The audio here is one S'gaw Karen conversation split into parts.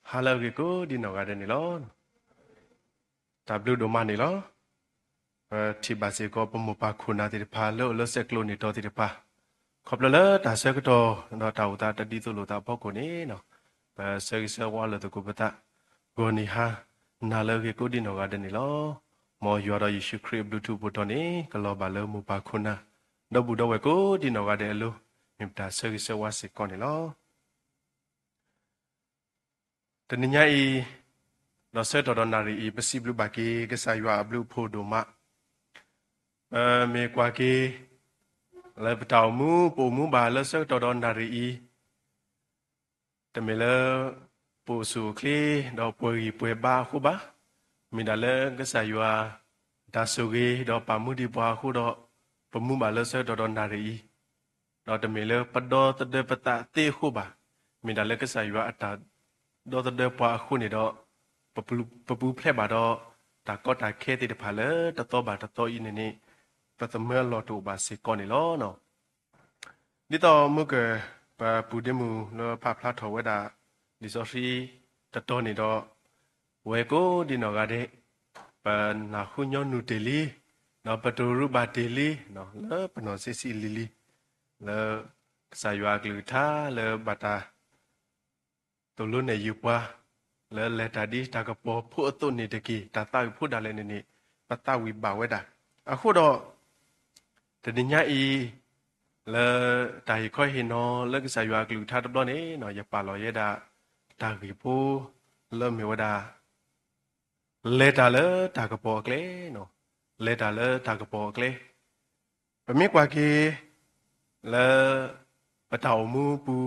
ဟါလၢအဂ့ၤကိးဒံနီၢ်ဂၤဒဲးန့ၣ်လီၤ. တၢ်ဘျုးဒိၣ်မးန့ၣ်လီၤ. ပထံၣ်ဘၣ်စ့ၢ်ကီး ပမိၢ်ပၢ်ခိၣ်နၢ်သ့ၣ်တဖၣ် လၢအိၣ်လၢဆဲးကျိးန့ၢ်တီၤသ့ၣ်တဖၣ်, ခီဖျိလၢတၢ်ဆၢကတီၢ် ဒီးတၢ်အိၣ်သးတဒ်သိးလိာ်သးအဖီခိၣ်န့ၣ်, ပဆၢဂ့ၤဆၢဝါလိာ်သကိးပသး, ဂီၤနံၤဟါနၤလၢအဂ့ၤကိးဒံနီၢ်ဂၤဒဲးန့ၣ်လီၤ. မ်ယွၤဒီးယ့ၣ်ၡူးခရံာ်အဘျုးထူးဖှိၣ်ထီၣ်န့ၣ် ကလီၤဘၣ်လၢမိၢ်ပၢ်ခိၣ်နၢ် ဒီပုၢ်ဒီဝဲၢ်ကိးဒံနီၢ်ဂၤဒဲးအလိၤ, မ့ၢ်ပတၢ်ဆၢဂ့ၤဆၢဝါစ့ၢ်ကီးန့ၣ်လီၤ. တနံၤညါအံၤ, ဒီးဆၢကတီၢ်ဒီးနၣ်ရံၣ်အံၤ ပစံးဘျုးဘၣ်က့ၤကစၢ်ယွၤအဘျုးအဖှိၣ်ဒိၣ်မး, ပမ့ၢ်ကွၢ်က့ၤ လၢပတၢ်အိၣ်မူ ပအိၣ်မူဘၣ်လၢဆၢကတီၢ်ဒီးနၣ်ရံၣ်အံၤ, တမ့ၢ်လၢ ပအိၣ်ဆူၣ်အိၣ်ချ့ ဒီးပှဲၤဂံၢ်ပှဲၤဘါအဃိဘၣ်, မ့ၢ်ဒၣ်လၢကစၢ်ယွၤ တၢ်ဆိၣ်ဂ့ၤ ဒီးပာ်မူဒံးပှၤအဃိဒီး ပမူဘၣ်လၢဆၢကတီၢ်ဒီးနၣ်ရံၣ်အံၤ, ဒီးတမ့ၢ်လၢပဒီသဒၢပသးသ့အဃိဘၣ်, မ့ၢ်ဒၣ်လၢကစၢ်ယွၤအတၢ်ဒီသဒၢပှၤအဃိန့ၣ်ဒီး, ပပူၤဖျဲးဘၣ်ဒီး တၢ်ကီတၢ်ခဲသ့ၣ်တဖၣ်လၢတသီဘၣ်တသီအံၤန့ၣ်န့ၣ်, ပသမၢအလီၢ်တအိၣ်ဘၣ်စ့ၢ်ကီးန့ၣ်လီၤ. ဒ်သိးမုၢ်ကၢၢ် ပပုၢ်ဒ့မုၣ်လၢပာ်ဖျါထီၣ်ဝဲဒၣ် လံာ်စီဆှံတတီၤန့ၣ်ဒီး, ဝဲကိးဒံနီၢ်ဂၤဒဲး, ပနၢ်ဟူညီနုၢ်တ့ၢ်လံ, ဒီးပတရူးဘၣ်တ့ၢ်လံ, လၢပနီၢ်ဆံးဆံးလံၤလံၤ, လၢကစၢ်ယွၤအကလုၢ်ကထါလၢဘၣ်တၢ် သိၣ်လိနဲၣ်ယုာ်ပှၤ, လၢလဲၤတၢ်ဒ်တၢ်ကပီၤဖိအသိးန့ၣ်တက့ၢ်. တၢ်သးဝံၣ်ဖိဒၣ်လဲာ်န့ၣ်န့ၣ်, ပသးဝံၣ်ဘၣ်ဝဲဒၣ်. အဃိဒီး, တနံၤညါအံၤ, လၢတၢ်ဟ့ၣ်ခီဟ့ၣ်နီၤလၢကစၢ်ယွၤအကလုၢ်ကထါတဘျီန့ၣ်, ယပာ်လီၤယဲဒၣ် တၢ်ဂ့ၢ်ဖိလၢအမ့ၢ်ဝဲဒၣ် လဲၤတၢ်လၢတၢ်ကပီၤအကျဲ, လဲၤတၢ်လၢတၢ်ကပီၤအကျဲ. ပမ့ၢ်ကွၢ်က့ၤ လၢပတၢ်အိၣ်မူပူ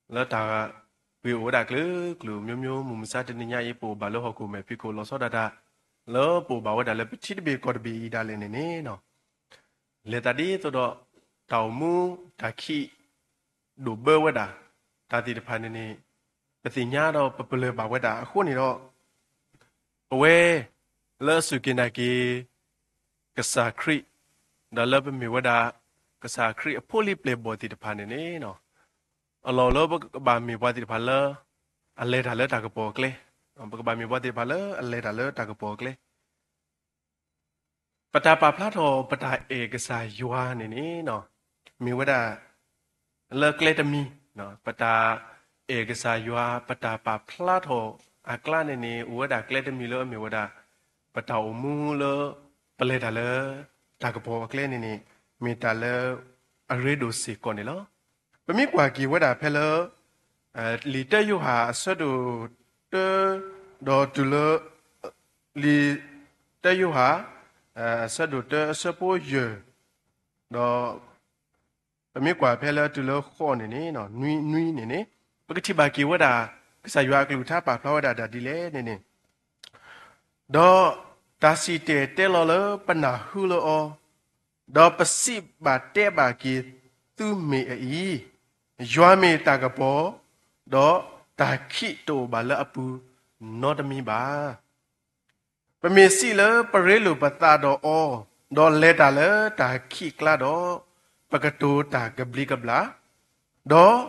ၤ, လၢတၢ်ဂ့ၢ်အိၣ်ဝဲဒၣ်ကျၢၤကျၢၤ မျိုးမျိုးမုၢ်မဆါတနံၤညါအံၤ ပအိၣ်ဘၣ်လၢဟီၣ်ခိၣ်မဲာ်ဖံးခိၣ်လီၤဆီဒၣ်တၢ်, လၢပအိၣ်ဘၣ်ဝဲဒၣ်လၢပထံတဘ့ၣ်ကီၢ်တဘ့ၣ်အံၤဒၣ်လဲာ်န့ၣ်န့ၣ်, လဲၤတၢ်ဒ်သိးဒီး တၢ်အိၣ်မူတၢ်ခံး ဒိၣ်ဘၢဝဲဒၣ် တၢ်သ့ၣ်တဖၣ်န့ၣ်န့ၣ်, ပသ့ၣ်ညါဒီးပပလၢၢ်ဘၣ်ဝဲဒၣ်အဃိန့ၣ်ဒီး, ပဝဲ လၢအစူၢ်က့ၤနာ်က့ၤ ကစၢ်ခရံာ်, ဒီးလၢပမ့ၢ်ဝဲဒၣ် ကစၢ်ခရံာ်အဖိလံၤပျဲၢ်ဘီၣ်သ့ၣ်တဖၣ်န့ၣ်န့ၣ်, အလီၢ်လၢပကဘၣ်မ့ၢ်ပှၤသ့ၣ်တဖၣ်လၢ အလဲၤတၢ်လၢတၢ်ကပီၤအကျဲ, ပကဘၣ်မ့ၢ်ပှၤသ့ၣ်တဖၣ်လၢအလဲၤတၢ်လၢတၢ်ကပီၤအကျဲ ပတၢ်ပာ်ဖျါထီၣ် ပတၢ်အဲၣ်ကစၢ်ယွၤန့ၣ်န့ၣ်, မ့ၢ်ဝဲဒၣ် လၢကျဲတမံၤ, ပတၢ်အဲၣ်ကစၢ်ယွၤ ပတၢ်ပာ်ဖျါထီၣ်အကျါန့ၣ်န့ၣ် အိၣ်ဝဲဒၣ်ကျဲတမံၤလၢအမ့ၢ်ဝဲဒၣ် ပတၢ်အိၣ်မူလၢ ပလဲၤတၢ်လၢ တၢ်ကပီၤအကျဲန့ၣ်န့ၣ် မ့ၢ်တၢ်လၢ အရ့ဒိၣ်စ့ၢ်ကီးန့ၣ်လီၤ. ပမ့ၢ်ကွၢ်က့ၤဝဲဒၣ်ဖဲလၢ လံာ်တၢယိၤဟၣ်အဆၢဒိၣ်တၢ ဒီးတုၤလၢ လံာ်တၢယိၤဟၣ် အဆၢဒိၣ်တၢအဆၢဖိယဲၢ် ဒီး ပမ့ၢ်ကွၢ်ဖဲလၢတုၤလၢဃိးန့ၣ်န့ၣ် နွံ နွံန့ၣ်န့ၣ် ပကထံၣ်ဘၣ်က့ၤဝဲဒၣ် ကစၢ်ယွၤအကလုၢ်ကထါပာ်ဖျါဝဲဒၣ်ဒ်လဲၣ်န့ၣ်န့ၣ် ဒီးတၢ်စံၣ်တဲၤတဲလီၤလၢပနၢ်ဟူလၢအီၤ, ဒီးပစံးဘၣ်တဲဘၣ်က့ၤသုမ့ၢ်အအံၤ, ယွၤမ့ၢ်တၢ်ကပီၤ, ဒီးတၢ်ခံးတအိၣ်ဘၣ်လၢအပူၤနီတမံၤဘၣ်. ပမ့ၢ်စံးလၢပရ့လိာ်ပသးဒီးအီၤ, ဒီးလဲၤတၢ်လၢတၢ်ခံးကျါဒီး, ပကတိၤတၢ်ကဘျံးကဘျၣ်, ဒီး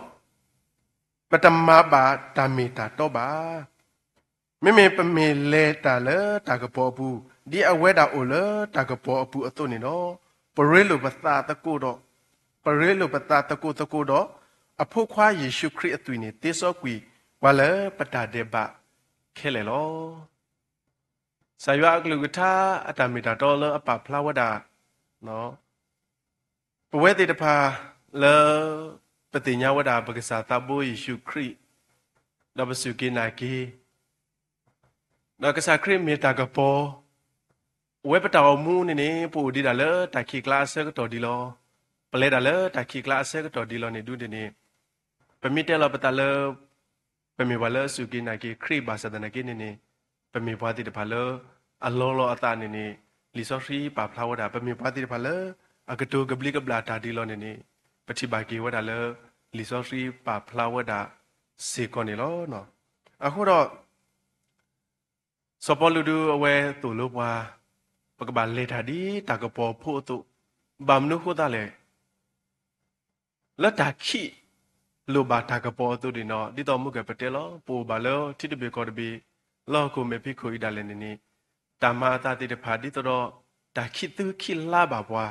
ပတမၤဘၣ်တၢ်မ့ၢ်တၢ်တီဘၣ်. မ့မ့ၢ်ပမ့ၢ်လဲၤတၢ်လၢတၢ်ကပီၤအပူၤ, ဒ်အဝဲဒၣ်အိၣ်လၢတၢ်ကပီၤအပူၤအသိးန့ၣ်ဒီး, ပရ့လိာ်ပသးသကိးဒီး, ပရ့လိာ်ပသးသကိးသကိးဒီး, အဖိခွါယ့ၣ်ၡူးခရံာ်အသွံၣ်န့ၣ် သ့စီကွံာ်ပှၤလၢပတၢ်ဒဲးဘးခဲလၢာ်လီၤ. ကစၢ်ယွၤအကလုၢ်ကထါအတၢ်မ့ၢ်တၢ်တီလၢအပာ်ဖျါဝဲဒၣ် ပဝဲသ့ၣ်တဖၣ်လၢ ပသ့ၣ်ညါဝဲဒၣ်ပကစၢ်သးဘိယ့ၣ်ၡူးခရံာ်, ဒီးပစူၢ်က့ၤနာ်က့ၤ, ဒီးကစၢ်ခရံာ်မ့ၢ်တၢ်ကပီၤ, အဝဲပတၢ်အိၣ်မူန့ၣ်န့ၣ် ပအိၣ်ဒံးဒၣ်လၢတၢ်ခံးကျါအဆၢကတီၢ်ဒံးလီၤ. ပလဲၤဒၣ်လၢတၢ်ခံးကျါအဆၢကတီၢ်ဒံးလီၤန့ၣ်ဒုန့ၣ်န့ၣ်, ပမ့ၢ်တဲလီၤပသးလၢ ပမ့ၢ်ပှၤလၢအစူၢ်က့ၤနာ်က့ၤခရံာ်ဘၣ်ဆၣ်သနာ်က့န့ၣ်န့ၣ်, ပမ့ၢ်ပှၤသ့ၣ်တဖၣ်လၢ အလီၤလီၤအသးန့ၣ်န့ၣ်, လံာ်စီဆှံပာ်ဖျါဝဲဒၣ် ပမ့ၢ်ပှၤသ့ၣ်တဖၣ်လၢ အကတိၤကဘျံးကဘျၣ်တၢ်ဒ်လီၤန့ၣ်န့ၣ်, ပထံၣ်ဘၣ်က့ၤဝဲဒၣ်လၢ လံာ်စီဆှံပာ်ဖျါဝဲဒၣ်စ့ၢ်ကီးန့ၣ်လီၤ. အဃိဒီး စီၤပီလူးဒုအဝဲသိၣ်လိပှၤ, ပကဘၣ်လဲၤတၢ်ဒ်တၢ်ကပီၤဖိအသိး, ဘၣ်မနုၤဃိသတးလဲၣ်, လၢတၢ်ခံး လိၣ်ဘၣ်တၢ်ကပီၤအသိးန့ၣ်ဒီး ဒ်သိးမုၢ်ကပတဲလီၤ ပအိၣ်ဘၣ်လၢထံတဘ့ၣ်ကီၢ်တဘ့ၣ် လၢဟီၣ်ခိၣ်မဲာ်ဖံးခိၣ်အံၤဒၣ်လဲာ်န့ၣ်န့ၣ် တၢ်မၤအသးသ့ၣ်တဖၣ်ဒ်သိးဒီး တၢ်ခံးသူခံးလါဘၣ်ပှၤ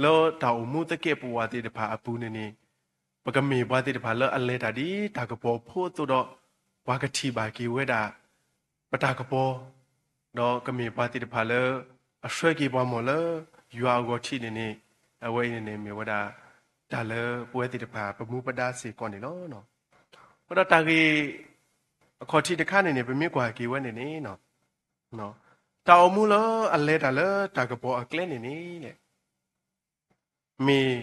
လၢတၢ်အိၣ်မူသကဲးပဝးသ့ၣ်တဖၣ်အပူၤန့ၣ်န့ၣ် ပကမ့ၢ်ပှၤသ့ၣ်တဖၣ်လၢအလဲၤတၢ်ဒ်တၢ်ကပီၤဖိအသိးဒီး ပှၤကထံၣ်ဘၣ်က့ၤဝဲဒၣ် ပတၢ်ကပီၤ ဒီးကမ့ၢ်ပှၤသ့ၣ်တဖၣ်လၢ အဆှၢက့ၤပှၤမီၢ်လၢ ယွၤအဂီၢ်ထံးန့ၣ်န့ၣ် အဝဲအံၤန့ၣ်န့ၣ် မ့ၢ်ဝဲဒၣ် တၢ်လၢပဝဲသ့ၣ်တဖၣ် ပမူပဒါစ့ၢ်ကီးန့ၣ်လီၤ. အဃိဒီးတၢ်ဂ့ၢ် အခီၣ်ထံးတခါန့ၣ်န့ၣ် ပမ့ၢ်ကွၢ်က့ၤဝဲန့ၣ်န့ၣ် တၢ်အိၣ်မူလၢအလဲၤတၢ်လၢတၢ်ကပီၤအကျဲန့ၣ်န့ၣ် မ့ၢ်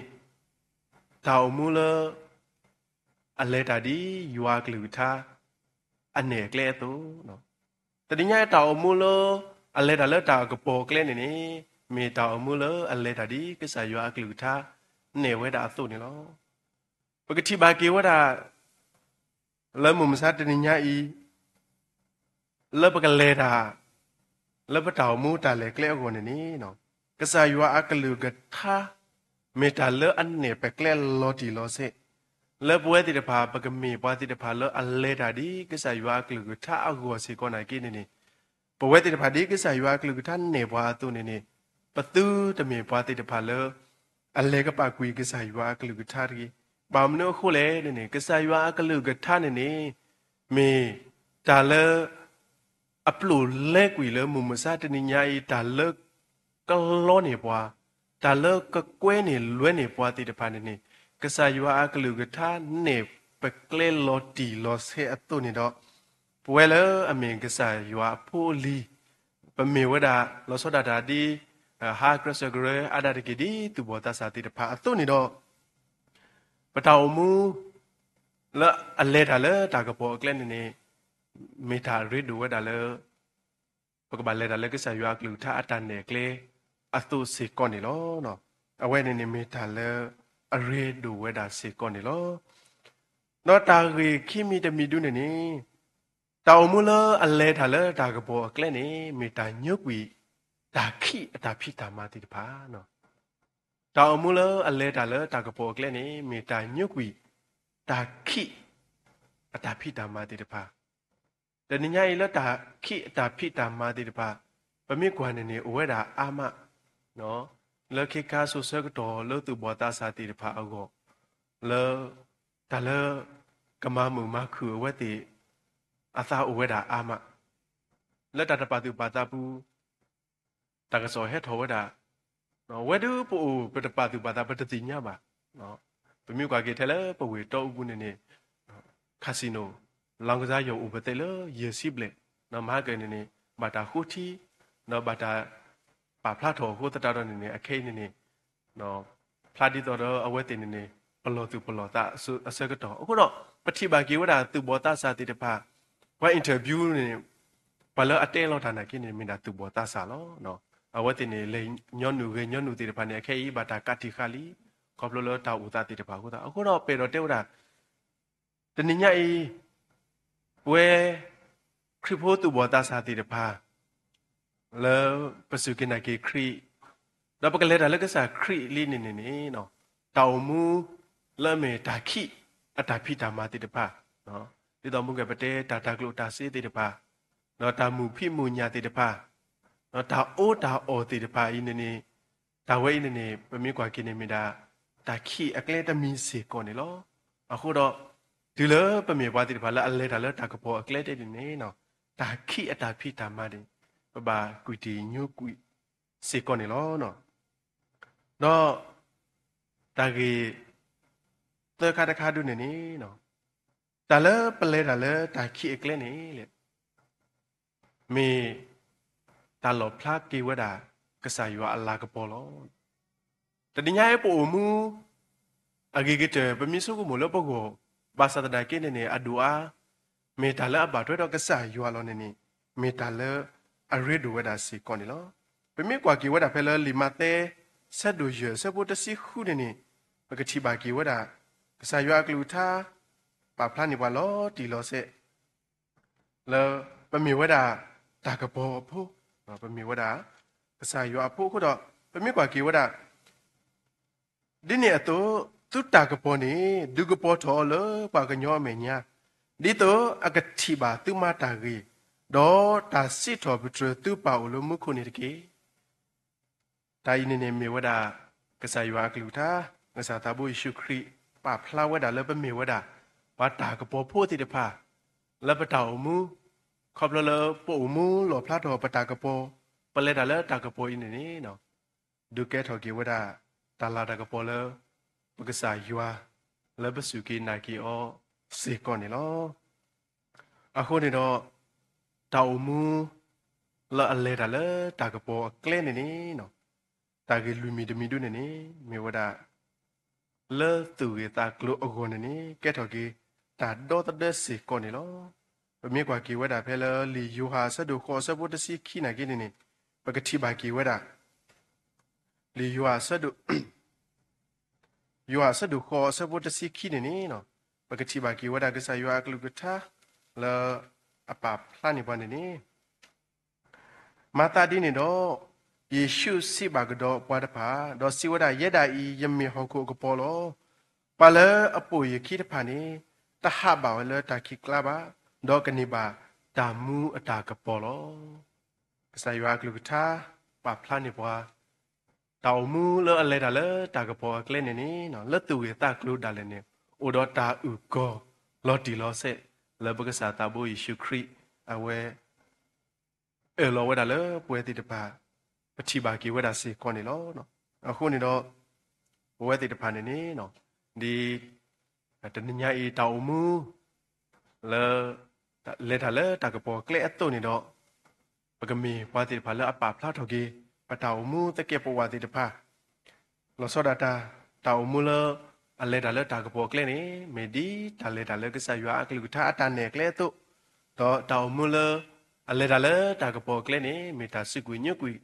တၢ်အိၣ်မူလၢ အလဲၤတၢ်ဒ်ယွၤအကလုၢ်ကထါ အနဲၣ်အကျဲအသိး, တနံၤညါအံၤတၢ်အိၣ်မူလၢ အလဲၤတၢ်လၢတၢ်ကပီၤအကျဲန့ၣ်န့ၣ် မ့ၢ်တၢ်အိၣ်မူလၢအလဲၤတၢ်ဒ်ကစၢ်ယွၤအကလုၢ်ကထါ နဲၣ်ဝဲဒၣ်အသိးန့ၣ်လီၤ. ပကထံၣ်ဘၣ်က့ၤဝဲဒၣ် လၢမုၢ်မဆါတနံၤညါအံၤ လၢပကလဲၤတၢ် လၢပတၢ်အိၣ်မူတၢ်လဲၤကျဲအဂီၢ်န့ၣ်န့ၣ် ကစၢ်ယွၤအကလုၢ်ကထါ မ့ၢ်တၢ်လၢအနဲၣ်ပကျဲလီၤတံၢ်လီၤဆဲး, လၢပဝဲသ့ၣ်တဖၣ် ပကမ့ၢ်ပှၤသ့ၣ်တဖၣ်လၢအလဲၤတၢ်ဒ်ကစၢ်ယွၤအကလုၢ်ကထါအဂီၢ်စ့ၢ်ကီးနာ်က့န့ၣ်န့ၣ် ပဝဲသ့ၣ်တဖၣ်ဒ်ကစၢ်ယွၤအကလုၢ်ကထါနဲၣ်ပှၤအသိးန့ၣ်န့ၣ် ပသုတမ့ၢ်ပှၤသ့ၣ်တဖၣ်လၢ အလဲၤကပာ်ကွံာ်ကစၢ်ယွၤအကလုၢ်ကထါတဂ့ၤ. ဘၣ်မနုၤအဃိလဲၣ်န့ၣ်န့ၣ် ကစၢ်ယွၤအကလုၢ်ကထါန့ၣ်န့ၣ် မ့ၢ်တၢ်လၢ အပျိာ်လဲကွံာ်လၢမုၢ်မဆါတနံၤညါအံၤ တၢ်လၢကလီန့ၢ်ပှၤ, တၢ်လၢကကွဲန့ၢ်လွဲန့ၢ်ပှၤသ့ၣ်တဖၣ်န့ၣ်န့ၣ် ကစၢ်ယွၤအကလုၢ်ကထါနဲၣ်ပကျဲလီၤတံၢ်လီၤဆဲးအသိးန့ၣ်ဒီး ပဝဲလၢအမ့ၢ်ကစၢ်ယွၤအဖိအလံၤ ပမ့ၢ်ဝဲဒၣ် လီၤဆီဒၣ်တၢ်ဒ် ဟါကြၢးစၢးကရၢ အါဒၣ်တက့ၢ်ဒ်သူၣ်ဘီၣ်သးစၢ်သ့ၣ်တဖၣ်အသိးန့ၣ်ဒီး ပတၢ်အိၣ်မူ လၢအလဲၤတၢ်လၢတၢ်ကပီၤအကျဲန့ၣ်န့ၣ် မ့ၢ်တၢ်အရ့ဒိၣ်ဝဲဒၣ်လၢ ပကဘၣ်လဲၤတၢ်လၢကစၢ်ယွၤအကလုၢ်ကထါအတၢ်နဲၣ်ကျဲအသိးစ့ၢ်ကီးန့ၣ်လီၤ. အဝဲန့ၣ်န့ၣ်မ့ၢ်တၢ်လၢအရ့ဒိၣ်ဝဲဒၣ်စ့ၢ်ကီးန့ၣ်လီၤ. ဒီးတၢ်ဂ့ၢ်ခံမံၤတမံၤဒုန့ၣ်န့ၣ် တၢ်အိၣ်မူလၢအလဲၤတၢ်လၢတၢ်ကပီၤအကျဲန့ၣ် မ့ၢ်တၢ်ညိကွံာ် တၢ်ခံးအတၢ်ဖံးတၢ်မၤသ့ၣ်တဖၣ် တၢ်အိၣ်မူလၢအလဲၤတၢ်လၢတၢ်ကပီၤအကျဲန့ၣ် မ့ၢ်တၢ်ညိကွံာ် တၢ်ခံး အတၢ်ဖံးတၢ်မၤသ့ၣ်တဖၣ်. တနံၤညါအံၤလၢတၢ်ခံးအတၢ်ဖံးတၢ်မၤသ့ၣ်တဖၣ် ပမ့ၢ်ကွၢ်န့ၣ်န့ၣ် အိၣ်ဝဲဒၣ်အါမး လၢခ့ခါစိၤဆၢကတီၢ်လၢသူၣ်ဘီၣ်သးစၢ်သ့ၣ်တဖၣ်အဂီၢ် လၢ တၢ်လၢ ကမၤမုာ်မၤခုၣ်အဝဲသ့ၣ် အသးအိၣ်ဝဲဒၣ်အါမး လၢတၢ်တပာ်သူၣ်ပာ်သးပူၤ တၢ်ကစီၣ်ဟဲထီၣ်ဝဲဒၣ် ဝဲဒၣ်ပအိၣ်ပတပာ်သူၣ်ပာ်သး ပတသ့ၣ်ညါဘၣ်. ပမ့ၢ်ကွၢ်က့ၤထဲလၢပဝ့ၢ်တီအူပူၤန့ၣ်န့ၣ် casino လောင်းကစားရုံ အိၣ်ပသဲးလၢယဲၢ်ဆံဘျဲၣ်, မဟါကၢန့ၣ်န့ၣ် ဘၣ်တၢ်ဃိထံ ဒီးဘၣ်တၢ်ပာ်ဖျါထီၣ်အဃိသတးဒီးန့ၣ်န့ၣ် အခဲအံၤန့ၣ်န့ၣ် ဖျါဒ်သိးဒီးအဝဲသ့ၣ်န့ၣ်န့ၣ် ပလီၢ်သူၣ်ပလီၢ်သးအဆၢကတီၢ်. အဃိဒီး ပထံၣ်ဘၣ်က့ၤဝဲဒၣ်သူၣ်ဘီၣ်သးစၢ်သ့ၣ်တဖၣ် ပှၤ interview န့ၣ် ပှၤလၢအတဲလီၤတၢ်နာ်က့န့ၣ် မ့ၢ်ဒၣ်သူၣ်ဘီၣ်သးစၢ်လီၤ. အဝဲသ့ၣ်န့ၣ် လဲၤညီနုၢ်ဂဲၤညီနုၢ်သ့ၣ်တဖၣ်န့ၣ် အခဲအံၤဘၣ်တၢ်ကးတံာ်ဃာ်လံ ခီဖျိလၢတၢ်အိၣ်သးသ့ၣ်တဖၣ်အဃိသတး အဃိဒီးပအဲၣ်ဒိးတဲဝဲဒၣ် တနံၤညါအံၤ ပဝဲ ခရံာ်ဖိသူၣ်ဘီၣ်သးစၢ်သ့ၣ်တဖၣ် လၢပစူၢ်က့ၤနာ်က့ၤခရံာ် ဒီးပကလဲၤတၢ်လၢကစၢ်ခရံာ်လံန့ၣ်န့ၣ်န့ၣ် တၢ်အိၣ်မူ လၢအမ့ၢ်တၢ်ခံး အတၢ်ဖံးတၢ်မၤသ့ၣ်တဖၣ် ဒ်သိးမုၢ်ကပတဲတၢ်တၤကျိၣ်တၤစ့သ့ၣ်တဖၣ် ဒီးတၢ်မုာ်ဖံးမုာ်ညၣ်သ့ၣ်တဖၣ် ဒီးတၢ်အီတၢ်အီသ့ၣ်တဖၣ်အံၤန့ၣ်န့ၣ် တၢ်ဝဲအံၤန့ၣ်န့ၣ် ပမ့ၢ်ကွၢ်က့ၤန့ၣ်မ့ၢ်ဒၣ် တၢ်ခံးအကျဲတမံၤစ့ၢ်ကီးန့ၣ်လီၤ. အဃိဒီး တုၤလၢပမ့ၢ်ပှၤသ့ၣ်တဖၣ်လၢအလဲၤတၢ်လၢတၢ်ကပီၤအကျဲတဲန့ၣ်န့ၣ် တၢ်ခံးအတၢ်ဖံးတၢ်မၤန့ၣ် ပဘၣ်ကွံာ်တံာ်ညိကွံာ်စ့ၢ်ကီးန့ၣ်လီၤ. ဒီး တၢ်ဂ့ၢ် သၢခါတခါဒုန့ၣ်န့ၣ် တၢ်လၢပလဲၤတၢ်လၢတၢ်ခံးအကျဲန့ၣ်လဲၣ် မ့ၢ် တၢ်လီၣ်ဖျါက့ၤဝဲဒၣ် ကစၢ်ယွၤအလၤကပီၤလီၤ. တနံၤညါအံၤပအိၣ်မူ အဂ့ၤကတၢၢ် ပမ့ၢ်ဆိကမိၣ်လၢပဂီၢ် ဘၣ်ဆၣ်သနာ်က့န့ၣ်န့ၣ် အဒိၣ်အါ မ့ၢ်တၢ်လၢအဘၣ်ထွဲဒီးကစၢ်ယွၤလီၤန့ၣ်န့ၣ် မ့ၢ်တၢ်လၢအရ့ဒိၣ်ဝဲဒၣ်စ့ၢ်ကီးန့ၣ်လီၤ. ပမ့ၢ်ကွၢ်က့ၤဝဲဒၣ်ဖဲလၢလံာ်မးသဲ ဆၢဒိၣ်ယဲၢ် ဆၢဖိတဆံဃုန့ၣ်န့ၣ် ပကထံၣ်ဘၣ်က့ၤဝဲဒၣ် ကစၢ်ယွၤအကလုၢ်ကထါ ပာ်ဖျါန့ၢ်ပှၤလီၤတံၢ်လီၤဆဲး လၢပမ့ၢ်ဝဲဒၣ် တၢ်ကပီၤအဖိ, ပမ့ၢ်ဝဲဒၣ် ကစၢ်ယွၤအဖိအဃိဒီး ပမ့ၢ်ကွၢ်က့ၤဝဲဒၣ် ဒ်န့ၣ်အသိး သုတၢ်ကပီၤန့ၣ် ဒုးကပီၤထီၣ်အီၤလၢပှၤကညီအမဲာ်ညါ, ဒ်သိးအကထံၣ်ဘၣ်သုမၤတၢ်ဂ့ၤ, ဒီးတၢ်စံးထီၣ်ပတြၢၤသုပၢ်အိၣ်လၢမူခိၣ်န့ၣ်တက့ၢ်. တၢ်အံၤန့ၣ်န့ၣ်မ့ၢ်ဝဲဒၣ် ကစၢ်ယွၤအကလုၢ်ကထါ, ကစၢ်သးဘိယ့ၣ်ၡူးခရံာ် ပာ်ဖျါဝဲဒၣ်လၢပမ့ၢ်ဝဲဒၣ် ပှၤတၢ်ကပီၤဖိသ့ၣ်တဖၣ် လၢပတၢ်အိၣ်မူ, ခီဖျိလၢပအိၣ်မူလီၣ်ဖျါထီၣ်ပတၢ်ကပီၤ, ပလဲၤတၢ်လၢတၢ်ကပီၤအံၤန့ၣ်န့ၣ် ဒုးကဲထီၣ်က့ၤဝဲဒၣ် တၢ်လၤတၢ်ကပီၤလၢ ပကစၢ်ယွၤ လၢပစူၢ်က့ၤနာ်က့ၤအီၤစ့ၢ်ကီးန့ၣ်လီၤ. အဃိန့ၣ်ဒီး တၢ်အိၣ်မူ လၢအလဲၤတၢ်လၢတၢ်ကပီၤအကျဲန့ၣ်န့ၣ် တၢ်ဂ့ၢ်လွံၢ်မံၤတမံၤဒုန့ၣ်န့ၣ် မ့ၢ်ဝဲဒၣ် လၢသူၣ်ဂ့ၢ်သးကျိၤအဂီၢ်န့ၣ်န့ၣ် ကဲထီၣ်က့ၤ တၢ်ဒီသဒၢစ့ၢ်ကီးန့ၣ်လီၤ. ပမ့ၢ်ကွၢ်က့ၤဝဲဒၣ်ဖဲလၢလံာ်ယိၤဟၣ်အဆၢဒိၣ်ဃိးအဆၢဖိတဆံခံနာ်က့န့ၣ်န့ၣ် ပကထံၣ်ဘၣ်က့ၤဝဲဒၣ် လံာ်ယိၤဟၣ်အဆၢဒိၣ် ယိၤဟၣ်အဆၢဒိၣ်ဃိးအဆၢဖိတဆံခံန့ၣ်န့ၣ် ပကထံၣ်ဘၣ်က့ၤဝဲဒၣ်ကစၢ်ယွၤအကလုၢ်ကထါ လၢအပာ်ဖျါန့ၢ်ပှၤန့ၣ်န့ၣ် မၤသးဒ်န့ၣ်ဒီး ယ့ၣ်ၡူးစံးဘၣ်ကဒီးပှၤတဖၣ် ဒီးစံးဝဲဒၣ်, ယဲဒၣ်အံၤ ယမ့ၢ်ဟီၣ်ခိၣ်အကပီၤလီၤ. ပှၤလၢအပိာ်ယခံတဖၣ်န့ၣ် တဟးဘၣ်ဝဲလၢတၢ်ခံးကျါဘၣ်, ဒီးကန့ၢ်ဘၣ်တၢ်မူအတၢ်ကပီၤလီၤ. ကစၢ်ယွၤအကလုၢ်ကထါ ပာ်ဖျါန့ၢ်ပှၤ တၢ်အိၣ်မူလၢအလဲၤတၢ်လၢတၢ်ကပီၤအကျဲန့ၣ်န့ၣ် လၢသူၣ်ဂ့ၢ်သးကျိၤဒၣ်လဲာ်န့ၣ် အိၣ်ဒီးတၢ်အုၣ်ကီၤလီၤတံၢ်လီၤဆဲး လၢပကစၢ်သးဘိယ့ၣ်ၡူးခရံာ် အဝဲ အၢၣ်လီၤဝဲဒၣ်လၢပဝဲသ့ၣ်တဖၣ် ပထံၣ်ဘၣ်က့ၤဝဲဒၣ်စ့ၢ်ကီးန့ၣ်လီၤ. အဃိန့ၣ်ဒီး ပဝဲသ့ၣ်တဖၣ်န့ၣ်န့ၣ် ဒ် တနံၤညါအံၤတၢ်အိၣ်မူ လၢ လဲၤတၢ်လၢတၢ်ကပီၤအကျဲအသိးန့ၣ်ဒီး ပကမ့ၢ်ပှၤသ့ၣ်တဖၣ်လၢအပာ်ဖျါထီၣ်က့ၤ ပတၢ်အိၣ်မူသကဲးပဝးသ့ၣ်တဖၣ် လီၤဆီဒၣ်တၢ် တၢ်အိၣ်မူလၢ အလဲၤတၢ်လၢတၢ်ကပီၤအကျဲန့ၣ် မ့ၢ်ဒ်တၢ်လဲၤတၢ်လၢကစၢ်ယွၤအကလုၢ်ကထါအတၢ်နဲၣ်အကျဲအသိး, ဒီးတၢ်အိၣ်မူလၢ အလဲၤတၢ်လၢတၢ်ကပီၤအကျဲန့ၣ် မ့ၢ်တၢ်စူးကွံာ်ညိကွံာ်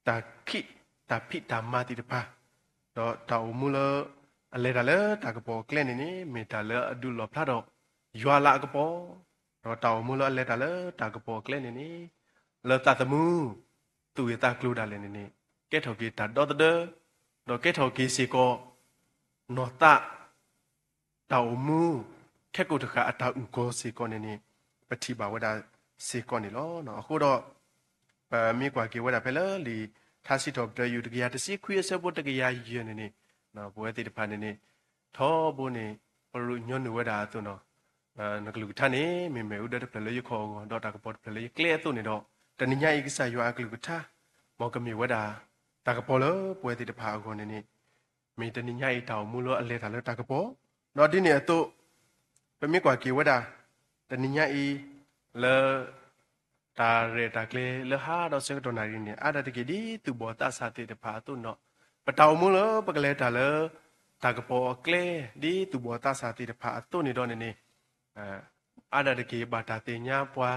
တၢ်ခံး တၢ်ဖံးတၢ်မၤသ့ၣ်တဖၣ်, ဒီးတၢ်အိၣ်မူလၢ အလဲၤတၢ်လၢတၢ်ကပီၤအကျဲန့ၣ်န့ၣ် မ့ၢ်တၢ်လၢအဒုးလီၣ်ဖျါဒီး ယွၤလၤအကပီၤ, ဒီးတၢ်အိၣ်မူလၢအလဲၤတၢ်လၢတၢ်ကပီၤအကျဲန့ၣ်န့ၣ် လၢသးသမူ သူၣ်ဂ့ၢ်သးကျိၤဒၣ်လဲာ်န့ၣ်န့ၣ် ကဲထီၣ်က့ၤတၢ်ဒီသဒၢ, ဒီးကဲထီၣ်က့ၤစ့ၢ်ကီး နီၢ်သး တၢ်အိၣ်မူ ခဲကိာ်တဃၣ်အတၢ်အုၣ်ကီၤစ့ၢ်ကီးန့ၣ်န့ၣ် ပထံၣ်ဘၣ်ဝဲဒၣ်စ့ၢ်ကီးန့ၣ်လီၤ. အဃိဒီး ပမ့ၢ်ကွၢ်က့ၤဝဲဒၣ်ဖဲလၢလံာ်ထါစံးထီၣ်ပတြၢၤယုၢ်တကယၤတဆံခွံအဆၢဖိတကယၤယဲၢ်န့ၣ်န့ၣ် ပဝဲသ့ၣ်တဖၣ်န့ၣ်န့ၣ် ထီဘိန့ၣ် ပရူးညီနုၢ်ဝဲဒၣ်အသိးနီၤ နကလုၢ်ကထါန့ၣ် မ့ၢ်မ့ၣ်အူဒၢတဖျၢၣ်လၢယခီၣ်အဂီၢ် ဒီးတၢ်ကပီၤတဖျၢၣ်လၢယကျဲအသိးန့ၣ်ဒီး တနံၤညါအံၤကစၢ်ယွၤအကလုၢ်ကထါ မ်ကမ့ၢ်ဝဲဒၣ် တၢ်ကပီၤလၢပဝဲသ့ၣ်တဖၣ်အဂီၢ်န့ၣ်န့ၣ် မ့ၢ်တနံၤညါအံၤတၢ်အိၣ်မူလၢအလဲၤတၢ်လၢတၢ်ကပီၤ, ဒီးဒ်န့ၣ်အသိး ပမ့ၢ်ကွၢ်က့ၤဝဲဒၣ် တနံၤညါအံၤ လၢ တၢ်ရဲၣ်တၢ်ကျဲၤလၢဟါဒီးဆၢကတီၢ်နၣ်ရံၣ်န့ၣ် အါဒၣ်တက့ၢ်ဒ်သူၣ်ဘီၣ်သးစၢ်သ့ၣ်တဖၣ်အသိးန့ၣ်ဒီး ပတၢ်အိၣ်မူလၢပကလဲၤတၢ်လၢ တၢ်ကပီၤအကျဲ ဒ်သူၣ်ဘီၣ်သးစၢ်သ့ၣ်တဖၣ်အသိးန့ၣ်ဒီးန့ၣ်န့ၣ် အါဒၣ်တက့ၢ်ဘၣ်တၢ်သ့ၣ်ညါပှၤ,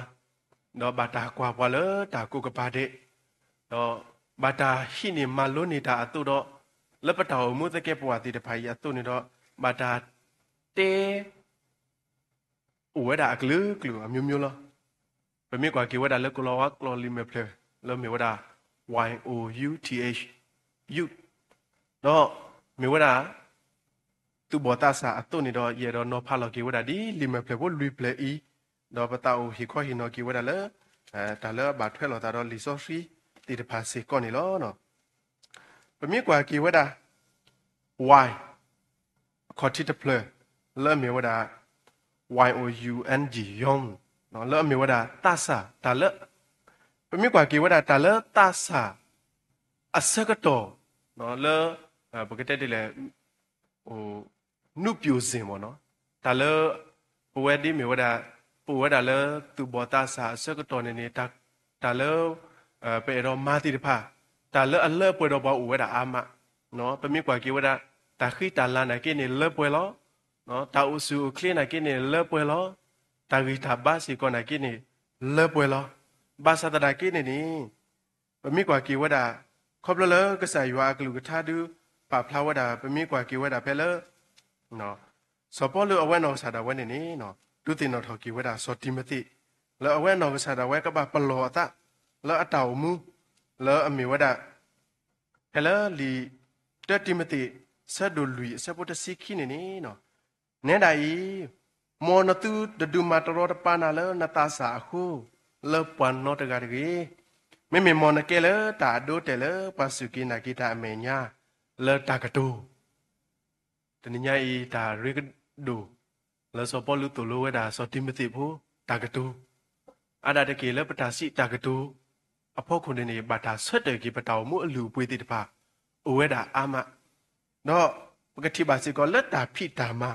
ဒီးဘၣ်တၢ်ကွၢ်ပှၤလၢတၢ်ကိးကပၤဒဲး, ဒီးဘၣ်တၢ်ဟံးန့ၢ်မၤလိန့ၢ်တၢ်အသိးဒီး လၢပတၢ်အိၣ်မူသကဲးပဝးသ့ၣ်တဖၣ်အံၤအသိးန့ၣ်ဒီး ဘၣ်တၢ်တဲ အိၣ်ဝဲဒၣ်အကလုာ်ကလုာ်အမျိုးမျိုးလီၤ. ပမ့ၢ်ကွၢ်က့ၤဝဲဒၣ်လၢကိလၤဝါကျိာ်လံာ်မဲာ်ဖျၢၣ် လၢမ့ၢ်ဝဲဒၣ် Y O U T H, youth, ဒီးမ့ၢ်ဝဲဒၣ် သူၣ်ဘီၣ်သးစၢ်အသိးန့ၣ်ဒီး ယအဲၣ်ဒိးနီၤဖးလီၤက့ၤဝဲဒၣ်ဒ်လံာ်မဲာ်ဖျၢၣ်ဖိလွံၢ်ဖျၢၣ်အံၤ, ဒီးပသးအိၣ်ဟ့ၣ်ခီဟ့ၣ်နီၤက့ၤဝဲဒၣ်လၢ တၢ်လၢအဘၣ်ထွဲလိာ်သးဒီးလံာ်စီဆှံသ့ၣ်တဖၣ်စ့ၢ်ကီးန့ၣ်လီၤ. ပမ့ၢ်ကွၢ်က့ၤဝဲဒၣ် Y အခီၣ်ထံးတဖျၢၣ် လၢအမ့ၢ်ဝဲဒၣ် Y O U N G, young, လၢအမ့ၢ်ဝဲဒၣ်သးစၢ် တၢ်လၢ ပမ့ၢ်ကွၢ်က့ၤဝဲဒၣ်တၢ်လၢသးစၢ် အဆၢကတီၢ် လၢ ပကတဲဒ်လဲၣ် နုပျိၣ်စ့ၣ်မ့ၢ်နီၤ, တၢ်လၢ ပဝဲဒ်မ့ၢ်ဝဲဒၣ် ပအိၣ်ဝဲဒၣ်လၢသူၣ်ဘီၣ်သးစၢ်အဆၢကတီၢ်န့ၣ်န့ၣ် တၢ်လၢ ပအဲၣ်ဒိးမၤသ့ၣ်တဖၣ် တၢ်လၢအလၢပှဲၤဒီးပှၤအိၣ်ဝဲဒၣ်အါမး, ပမ့ၢ်ကွၢ်က့ၤဝဲဒၣ် တၢ်ဃံတၢ်လၤနာ်က့န့ၣ်လၢပှဲၤလီၤ, တၢ်အိၣ်ဆူၣ်အိၣ်ချ့နာ်က့န့ၣ်လၢပှဲၤလီၤ, တၢ်ဂံၢ်တၢ်ဘါစ့ၢ်ကီးနာ်က့န့ၣ် လၢပှဲၤလီၤ, ဘၣ်ဆၣ်သနာ်က့န့ၣ်န့ၣ် ပမ့ၢ်ကွၢ်က့ၤဝဲဒၣ် ခီဖျိလၢကစၢ်ယွၤအကလုၢ်ကထါဒုး ပာ်ဖျါဝဲဒၣ် ပမ့ၢ်ကွၢ်က့ၤဝဲဒၣ်ဖဲလၢ စီၤပီလူးအဝဲနီၢ်ကစၢ်ဒၣ်ဝဲန့ၣ်န့ၣ် ဒုးသ့ၣ်နီၣ်ထီၣ်က့ၤဝဲဒၣ်စီၤတံၤမသ့း လၢအဝဲနီၢ်ကစၢ်ဒၣ်ဝဲကဘၣ်ပလီၢ်အသး လၢအတၢ်အိၣ်မူ လၢအမ့ၢ်ဝဲဒၣ် ဖဲလၢလံာ် တၢတံၤမသ့း အဆၢဒိၣ်လွံၢ်အဆၢဖိတဆံခံန့ၣ်န့ၣ်, နဲဒၣ်အံၤ, မ်နသုတဒုးမၤတရီတပါနၤလၢနသးစၢ်အဃိ, လၢပှၤနီတဂၤတဂ့ၤ. မ့မ့ၢ်မ်နကဲလၢတၢ်အဒိအတဲာ်လၢပှၤစူၢ်က့ၤနာ်က့ၤတၢ်အမဲာ်ညါ, လၢတၢ်ကတိၤ တနံၤညါအံၤတၢ်ရ့ကဒိၣ် လၢစီၤပီလူးသိၣ်လိဝဲဒၣ်စီၤတံၤမသ့းဖိတၢ်ကတိၤ, အါဒၣ်တက့ၢ်လၢပတၢ်စံးတၢ်ကတိၤအဖီခိၣ်န့ၣ်န့ၣ် ဘၣ်တၢ်ဆၢတဲာ်က့ၤပတၢ်အိၣ်မူအလုၢ်အပှ့ၤသ့ၣ်တဖၣ် အိၣ်ဝဲဒၣ်အါမး, ဒီးပကထံၣ်ဘၣ်စ့ၢ်ကီးလၢတၢ်ဖံးတၢ်မၤ,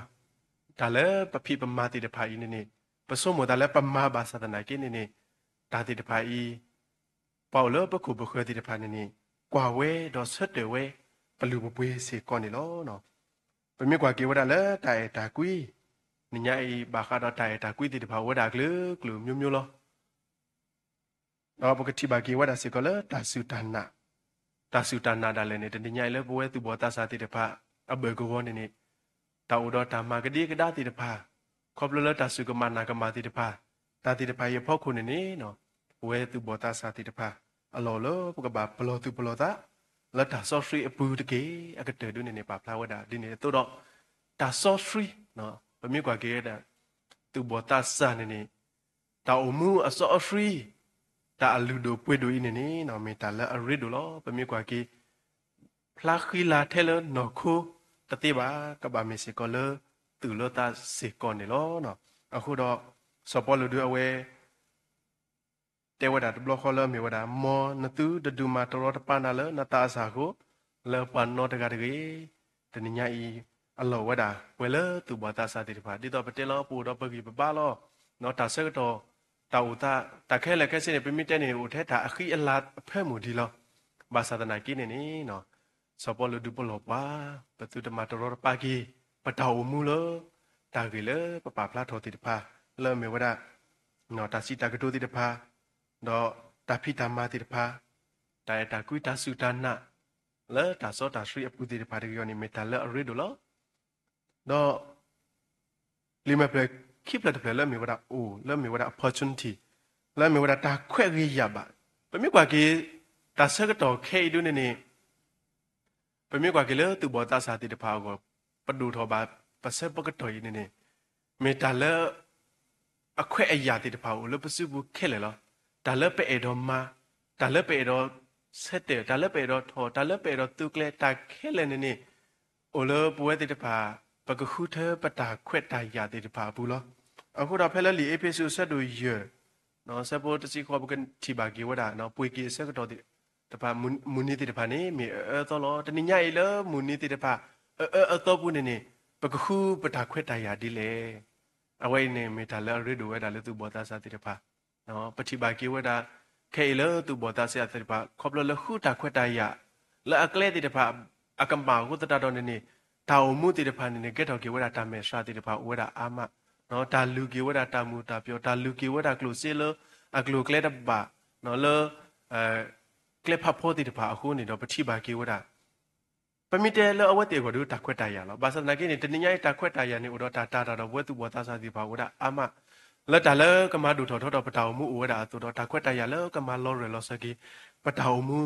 တၢ်လၢပဖံးပမၤသ့ၣ်တဖၣ်အံၤန့ၣ်န့ၣ်, ပဆိကမိၣ်သးလၢပမၤဘၣ်ဆၣ်သနာ်က့န့ၣ်န့ၣ်, တၢ်သ့ၣ်တဖၣ်အံၤ ပှၤအိၣ်လၢပခိၣ်ပဃၢၤသ့ၣ်တဖၣ်န့ၣ်န့ၣ်, ကွၢ်ဝဲဒီးဆၢတဲာ်ဝဲ ပလုၢ်ပပှ့ၤစ့ၢ်ကီးန့ၣ်လီၤ. ပမ့ၢ်ကွၢ်က့ၤဝဲဒၣ်လၢတၢ်အဲၣ်တၢ်ကွံ, နံၤညါအံၤ ဘၣ်ဃးဒီးတၢ်အဲၣ်တၢ်ကွံသ့ၣ်တဖၣ်အိၣ်ဝဲဒၣ်အကလုာ်ကလုာ်မျိုးမျိုးလီၤ. ဒီးပကထံၣ်ဘၣ်က့ၤဝဲဒၣ်စ့ၢ်ကီးလၢတၢ်စူၢ်တၢ်နာ်, တၢ်စူၢ်တၢ်နာ်ဒၣ်လဲာ်န့ၣ် တနံၤညါအံၤလၢပဝဲသူၣ်ဘီၣ်သးစၢ်သ့ၣ်တဖၣ် အဘၢၣ်ကဝီၤန့ၣ်န့ၣ်, တၢ်အိၣ်ဒီးတၢ်မၤကဒံကဒါသ့ၣ်တဖၣ်, ခီဖျိလၢတၢ်စူၢ်ကမၣ်နာ်ကမၣ်သ့ၣ်တဖၣ်, တၢ်သ့ၣ်တဖၣ်အံၤအဖီခိၣ်န့ၣ်န့ၣ်, ပဝဲသူၣ်ဘီၣ်သးစၢ်သ့ၣ်တဖၣ် အလီၢ်အိၣ်လၢပကဘၣ်ပလီၢ်သူၣ်ပလီၢ်သး လၢတၢ်စီဆှံအပူၤတက့ၢ်. အကတၢၢ်ဒုန့ၣ်န့ၣ် ပာ်ဖျါဝဲဒၣ်ဒ်န့ၣ်အသိးဒီး, တၢ်စီဆှံ, ပမ့ၢ်ကွၢ်က့ၤဝဲဒၣ် သူၣ်ဘီၣ်သးစၢ်န့ၣ်န့ၣ်, တၢ်အိၣ်မူအစီအဆှံ, တၢ်အလုၢ်ဒိၣ်ပှ့ၤဒိၣ်အံၤန့ၣ်န့ၣ် မ့ၢ်တၢ်လၢအရ့ဒိၣ်လီၤ. ပမ့ၢ်ကွၢ်က့ၤ ဖျါဃံလၤထဲလၢနီၢ်ခိတသ့ဘၣ်, ကဘၣ်မ့ၢ်စ့ၢ်ကီးလၢသူၣ်လၢသးစ့ၢ်ကီးန့ၣ်လီၤ. အဃိဒီး စီၤပီလူးဒုအဝဲ တဲဝဲဒၣ်တဘျီဃီလၢအမ့ၢ်ဝဲဒၣ် မ်နသုတဒုးမၤတရီတပါနၤလၢနသးစၢ်အဃိ, လၢပှၤနီတဂၤတဂ့ၤ. တနံၤညါအံၤ အလီၢ်ဝဲဒၣ် ပှဲၤလၢသူၣ်ဘီၣ်သးစၢ်သ့ၣ်တဖၣ် ဒ်သိးပတဲလီၤ ပအိၣ်ဒီးပဂံၢ်ပဘါလီၤ. တၢ်ဆၢကတီၢ်, တၢ်အိၣ်သး, တၢ်ခဲလၢာ်ခဲဆ့န့ၣ် ပမ့ၢ်တဲန့ၣ် အိၣ်ထဲတၢ်အဃံအလၤအဖၢမုၢ်ဒံးလီၤ. ဘၣ်ဆၣ်သနာ်က့န့ၣ်န့ၣ် စီၤပီလူးဒုးပလီၢ်ပှၤ ပသုတမၤတရီတပါက့ၤ ပတၢ်အိၣ်မူလၢ တၢ်ဂ့ၢ်လၢပပာ်ဖျါထီၣ်သ့ၣ်တဖၣ် လၢအမ့ၢ်ဝဲဒၣ် တၢ်စံးတၢ်ကတိၤသ့ၣ်တဖၣ်, ဒီးတၢ်ဖံးတၢ်မၤသ့ၣ်တဖၣ်, တၢ်အဲၣ်တၢ်ကွံတၢ်စူၢ်တၢ်နာ် လၢတၢ်စီတၢ်ဆှံအပူၤသ့ၣ်တဖၣ်တဂ့ၤအီၤန့ၣ် မ့ၢ်တၢ်လၢအရ့ဒိၣ်လီၤ. ဒီး လံာ်မဲာ်ဖျၢၣ်ခံဖျၢၣ်တဖျၢၣ်လၢအမ့ၢ်ဝဲဒၣ်အိၣ် လၢအမ့ၢ်ဝဲဒၣ် opportunity, လၢအမ့ၢ်ဝဲဒၣ်တၢ်ခွဲးဂ့ၤယာ်ဘၣ်. ပမ့ၢ်ကွၢ်က့ၤ တၢ်ဆၢကတီၢ်ခဲအံၤဒုန့ၣ်န့ၣ် ပမ့ၢ်ကွၢ်က့ၤလၢသူၣ်ဘီၣ်သးစၢ်သ့ၣ်တဖၣ်အဂီၢ် ပဒိၣ်ထီၣ်ဘၣ် ပဆၢပကတီၢ်အံၤန့ၣ်န့ၣ် မ့ၢ်တၢ်လၢ အခွဲးအယာ်သ့ၣ်တဖၣ်အိၣ်လၢပစုပူၤခဲလၢာ်လီၤ. တၢ်လၢပအဲၣ်ဒိးမၤ, တၢ်လၢပအဲၣ်ဒိးဆၢတဲာ်, တၢ်လၢပအဲၣ်ဒိးထီၣ်, တၢ်လၢပအဲၣ်ဒိးသုးကျဲၤ, တၢ်ခဲလၢာ်န့ၣ်န့ၣ် အိၣ်လၢပဝဲသ့ၣ်တဖၣ် ပကဃုထၢပတၢ်ခွဲးတၢ်ယာ်သ့ၣ်တဖၣ်အပူၤလီၤ. အဃိဒီးဖဲလၢလံာ်အ့းဖ့းစူးအဆၢဒိၣ်ယဲၢ် ဆၢဖိတဆံဃိး ပကထံၣ်ဘၣ်က့ၤဝဲဒၣ် ပှ့ၤက့ၤအဆၢကတီၢ်သ့ၣ်တဖၣ် မုၢ်နံၤသ့ၣ်တဖၣ်န့ၣ် မ့ၢ်အအၢအသီလီၤ. တနံၤညါအံၤလၢမုၢ်နံၤသ့ၣ်တဖၣ် အအၢအသီပူၤန့ၣ်န့ၣ် ပကဃုပတၢ်ခွဲးတၢ်ယာ်ဒ်လဲၣ်. အဝဲအံၤန့ၣ် မ့ၢ်တၢ်လၢအရ့ဒိၣ်ဝဲဒၣ်လၢသူၣ်ဘီၣ်သးစၢ်သ့ၣ်တဖၣ် ပထံၣ်ဘၣ်က့ၤဝဲဒၣ် ခဲအံၤလၢသူၣ်ဘီၣ်သးစၢ်သ့ၣ်တဖၣ် ခီဖျိလၢဃုတၢ်ခွဲးတၢ်ယာ် လၢအကျဲသ့ၣ်တဖၣ် အကမၣ်အဃိသတးဒီးန့ၣ်န့ၣ် တၢ်အိၣ်မူသ့ၣ်တဖၣ်န့ၣ်န့ၣ် ကဲထီၣ်က့ၤဝဲဒၣ်တၢ်မဲာ်ဆှးသ့ၣ်တဖၣ်အိၣ်ဝဲဒၣ်အါမး, တၢ်လုၢ်က့ၤဝဲဒၣ်တၢ်မုာ်တၢ်ပျီၢ်, တၢ်လုၢ်က့ၤဝဲဒၣ်ကျိၣ်စ့လၢအကျိၤအကျဲတဘၣ်, လၢ ကျဲဖးဖီသ့ၣ်တဖၣ်အဃိန့ၣ်ဒီး ပထံၣ်ဘၣ်က့ၤဝဲဒၣ် ပမ့ၢ်တဲလၢအဝဲသ့ၣ်အဂီၢ်ဒီး တၢ်ခွဲးတၢ်ယာ်လီၤ. ဘၣ်ဆၣ်သနာ်က့န့ၣ် တနံၤညါအံၤတၢ်ခွဲးတၢ်ယာ်န့ၣ် အိၣ်ဒီးတၢ်တာ်တၢ်ဒီးပဝဲသူၣ်ဘီၣ်သးစၢ်သ့ၣ်တဖၣ်အိၣ်ဝဲဒၣ်အါမး, လၢတၢ်လၢကမၤဒိၣ်ထီၣ်ထီထီၣ်ပတၢ်အိၣ်မူအိၣ်ဝဲဒၣ်အသိးဒီး တၢ်ခွဲးတၢ်ယာ်လၢကမၤလီၤရၢၢ်လီၤစၢၤက့ၤ ပတၢ်အိၣ်မူ